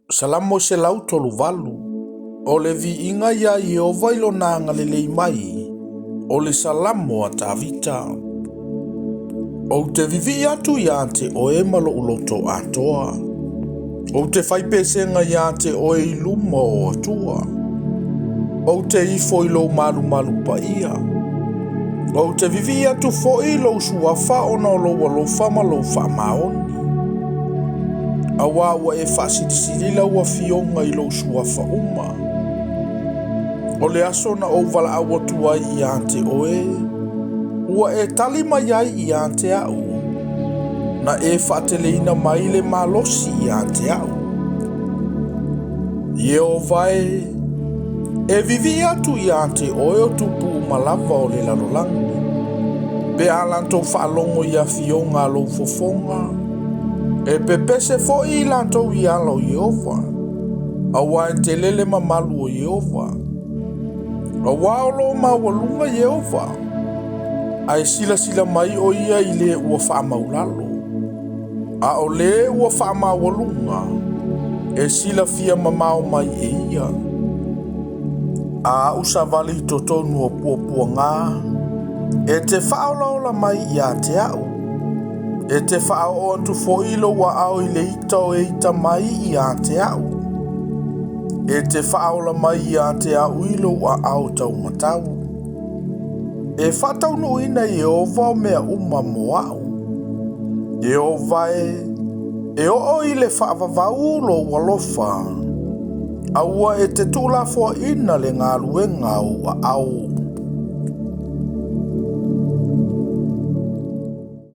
Salamo 138. O le viiga iā Ieova i lona agalelei mai. O le Salamo a Tavita. Ou te vivii atu iā te oe ma lou loto atoa. Ou te fai pesega iā te oe i luma o Atua. Ou te ifo i lou malumalu paia. Ou te vivii atu foi i lou suafa ona o lou alofa ma lou faamaoni. Auā ua e faasilisili lau afioga i lou suafa uma. O le aso na ou valaau atu ai iā te oe, ua e tali mai ai iā te au, na e faateleina mai le malosi iā te au. Ieova e, e vivii atu iā te oe o tupu uma lava o le lalolagi, pe a latou faalogo i afioga a lou fofoga, e pepese foi i latou i ala o Ieova, auā e tele le mamalu o Ieova. Auā o lo o maualuga Ieova, ae silasila mai o ia i le ua faamaulalo. A o le ua faamaualuga, e silafia mamao mai e ia. A au savali i totonu o puapuaga, e te faaolaola mai iā te au. E te faaoo atu foi lou aao i le ita o e ita mai iā te au. E te faaola mai iā te au i lou aao taumatau. E faataunuuina Ieova o mea uma mo au. Ieova e, e oo i le faavavau lou alofa. Aua e te tuulafoaina le galuega a ou aao.